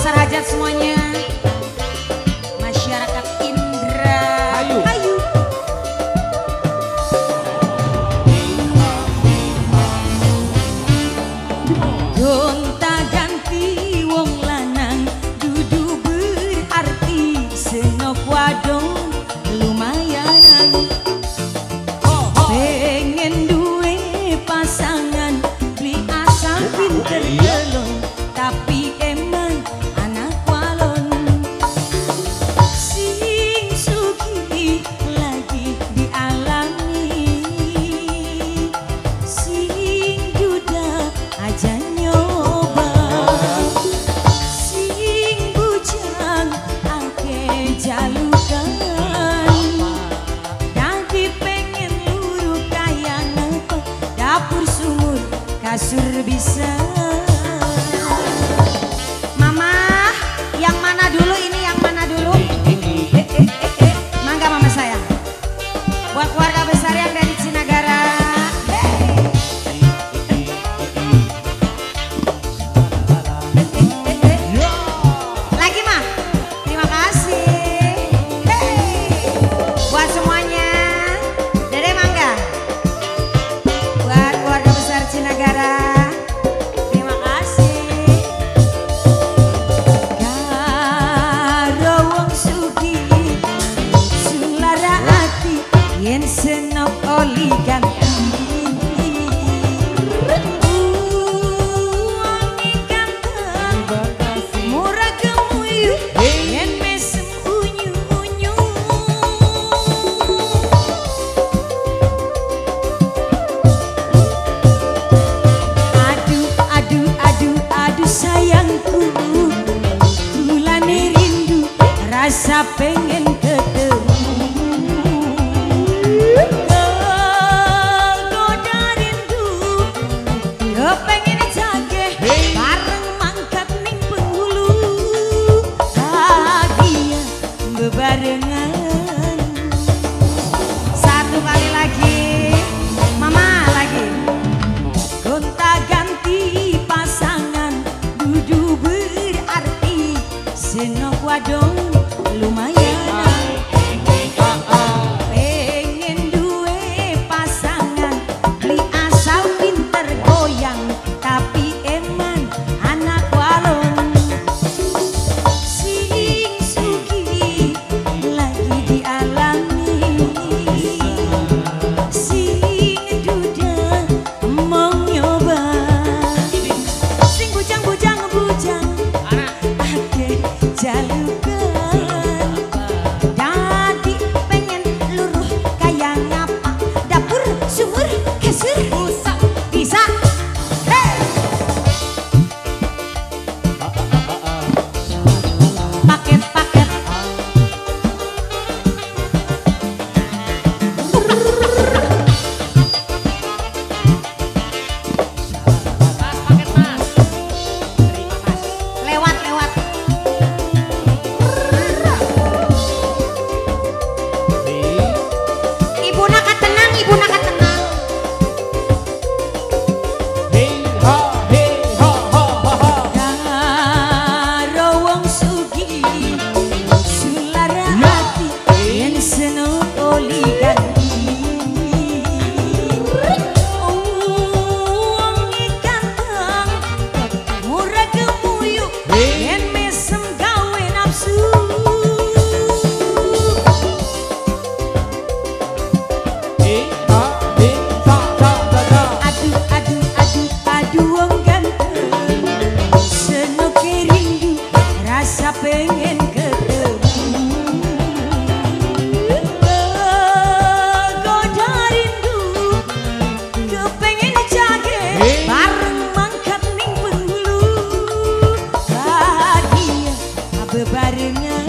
besar hajat semuanya. Masyarakat Indra. Ayu. Ayu. Gonta ganti wong lanang dudu berarti senok wadon lumayanan. Pengen duwe pasangan beli asal pinter gelon tapi emang anak walon. Sing sugih lagi dialami, sing duda aja nyoba, sing bujang akeh jalukan. Dadi pengen luru kaya ngapa, dapur sumur kasur bisa. Mama, yang mana dulu ini, yang mana dulu? Mangga mama sayang. Buat keluarga besar yang dari Cinagara. Lagi mah, terima kasih. Hey. Buat semuanya, Dede mangga. Buat keluarga besar Cinagara, terima kasih. Karo wong sugih sulara ati yen senok oli ganti. Wong ganteng murah gemuyu yen mesem unyu-unyu. Aduh aduh aduh aduh sayangku, kulane rindu rasa pengen ketemu. Kegoda rindu kepengen jage bareng mangkat ning penghulu, bahagia bebarengan. Satu kali lagi, mama lagi. Gonta ganti pasangan dudu berarti senok wadon lumayan. Pengen duwe pasangan beli asal pinter goyang tapi eman anak walon. Sing sugih lagi dialami, sing duda mau nyoba, sing bujang-bujang bujang akeh jalukan. Dadi pengen luruh kaya ngapa, dapur sumur kasur bisa. Hey! Paket-paket Mas, paket mas. Terima kasih. lewat-lewat. Ibu naka tenang, ibu naka tenang. Karo wong sugih sulara ati yen seneng oli ganti. Wong ganteng murah gemuyu yen mesem gawe nafsu. Aduh aduh aduh aduh wong ganteng senoke rindu rasa pengen ketemu. Kegoda rindu kepengen jage bareng mangkat ning penghulu, bahagia bebarengan.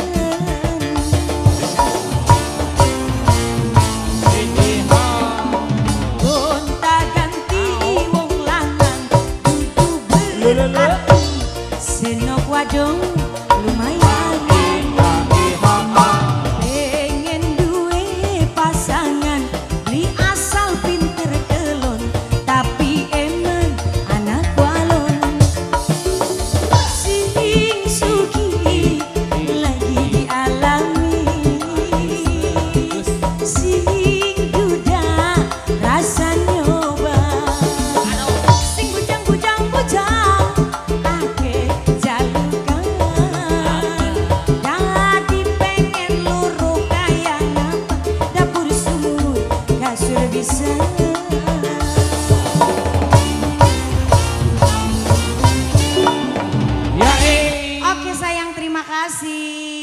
Gonta ganti wong lanang dudu berarti senok wadon lumayan. Pengen duwe pasangan beli asal pinter kelon tapi eman anak walon. Sing sugih terima kasih.